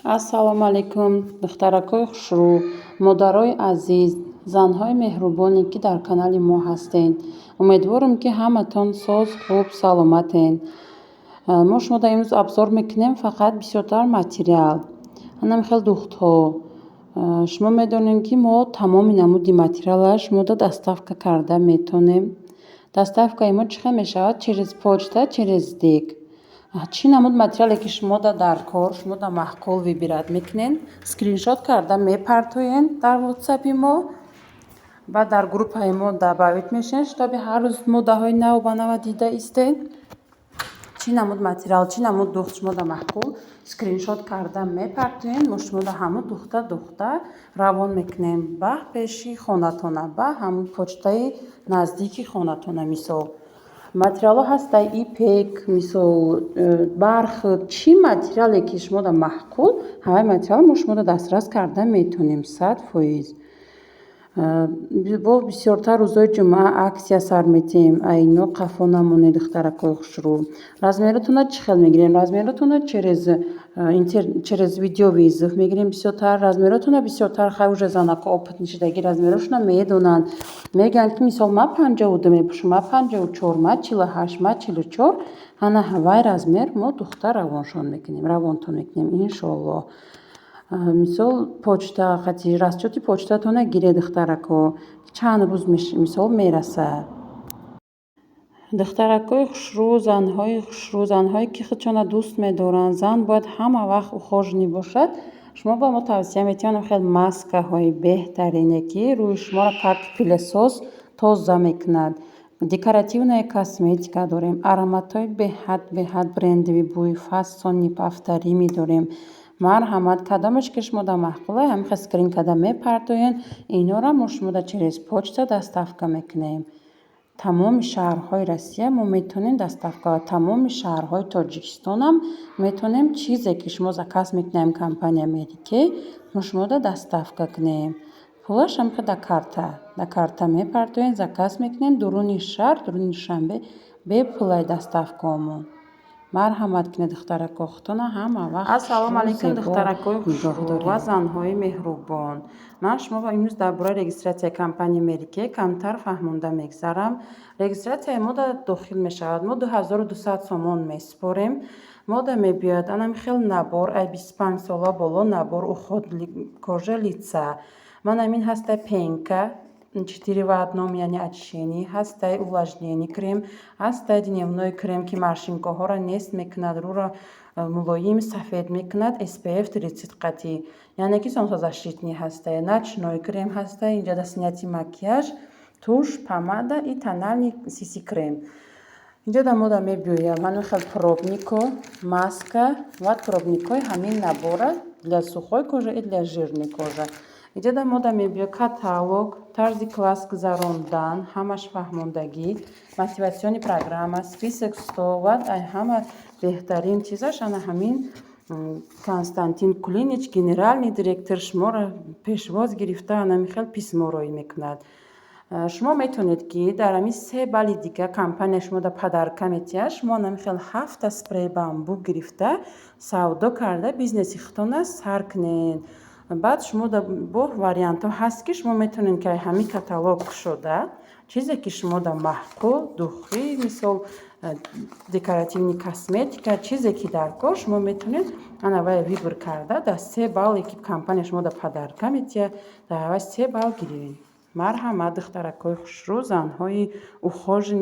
Ассалому алайкум, духтаракҳои хушрӯ, модарои азиз, занҳои меҳрубоне, ки дар канали мо ҳастед. Умедворам, ки ҳаматон соз, хуб, саломатед. Мо шумо дар имрӯз обзор мекунем фақат бисёртар материал. Ҳанам хел духтҳо. Шумо медонед, ки мо тамоми намуди материалро шумода доставка карда метавонем. Доставкаи мо чӣ хел мешавад? Через почта, через СДЭК. Чӣ намуд материале ки шумода дар кор, шумода маъқул, выбирать мекунед, скриншот карда мепартоед дар ватсапи мо, баъд дар группаи мо добавить мешавед, чтобы ҳар рӯз модаҳои навбанава дида истед. Чӣ намуд материал, чӣ намуд духт шумода маъқул, скриншот карда мепартоед, мо шумода ҳамун духта духта равон мекунем ба пеши хонатона, ба ҳамун почтаи наздики хонатона. Мисол, материалҳо ҳастанд ипек, мисол, бархат, чӣ материале ки шумода маъқул, ҳамаи материалро мо шумода дастрас карда метавонем 100%. Бо бисёртар рӯзҳои ҷумъа акция сар метиҳем. Айно қафо намонед, духтаракҳои хушрӯ. Размеротонро чӣ хел мегирем? Размеротонро через видеовызов мегирем бисёртар. Размеротонро бисёртар хай уже занако опытный шудагӣ, размерошонро медонанд. Мегӯянд, ки мисол, ман 52 мепӯшам, ман 54, ман 48, ман 44. Ана ҳавай размер мо духта равоншон мекунем, равонтон мекунем, иншоаллоҳ. Мисол, почта қати расчёти почтатонро гиред, духтарако, чанд рӯз мисол мерасад. Духтаракҳои хушрӯ, занҳои хушрӯ, занҳое ки худшонро дӯст медоранд, зан бояд ҳама вақт ухоженный бошад. Шумо ба мо тавсия метиҳем хел маскаҳои беҳтарине, ки рӯи шуморо как пылесос тоза мекунад. Декоративная косметика дорем, ароматҳои беҳад беҳад брендовый, бӯи фасон, неповторимый дорем. Марҳамат, кадомеш ки шумода маъқула, ҳамин скрин карда мепартоед, инора мо шумода через почта доставка мекунем. Тамоми шаҳрҳои Россия мо метавонем доставка ва тамоми шаҳрҳои Тоҷикистонам метавонем. Чизе ки шумо заказ мекунед, компания Mary Kay, мо шумода доставка кунем. Пулаш ҳамихел да карта мепартоед, заказ мекунед, дуруни шаҳр, дуруни Душанбе бепулай доставкаомон. Марҳамат кунед, духтарако, худтона ҳама вақт. Ассалому алайкум, духтаракои хушрӯ ва занҳои меҳрубон. Ман шумо имрӯз дар бораи регистратсияи компанияи Mary Kay камтар фаҳмонда мегзарам. Регистратсияи мо дохил мешавад: мо 2200 сомон месупорем, мода мебиёяд анами хел набор, ай 25 сола боло, набор уход кожа лица. Ман ҳамин ҳаста пенка четыре в одном, яъне очищение ҳастай, увлажнение крем ҳастай, дневной крем, ки морщинкаҳоро нест мекунад, рӯро мулоим сафед мекунад, SPF 30 қатӣ, яъне ки солнцезащитный ҳастай, ночной крем ҳастай, инҷа да снятие макияж, тушь, помада и тональный CC крем. Инҷо да мода мебиёяд ҳамин хел пробнико, маска ва пробникҳои ҳамин набора для сухой кожи и для жирной кожа. Инҷо да мода мебиёяд каталог, тарзи класс гузарондан, ҳамаш фаҳмондагӣ, мотивационный программа, список 100 ва ҳама беҳтарин чизаш ана ҳамин Константин Кулинич, генеральный директор, шуморо пешвоз гирифта, анами хел письмо роӣ мекунад. Шумо метавонед, ки дар ҳамин се балли дига компания шумода подарка метиҳад, шумо анами хел ҳафта спрей бамбук гирифта, савдо карда, бизнеси худтона сар кунед. Баъд шумо бо вариантҳо ҳаст, ки шумо метавонед, ки ҳамин каталог кушода, чизе ки шумода маъқул, духи, мисол, декоративный косметика, чизе ки дар кор, шумо метавонед ана вай выбор карда, дар се балле ки компания шумода подарка метиҳад, дар ҳавай се балл гиред. Марҳамат, духтаракҳои хушрӯ, занҳои ухоженный.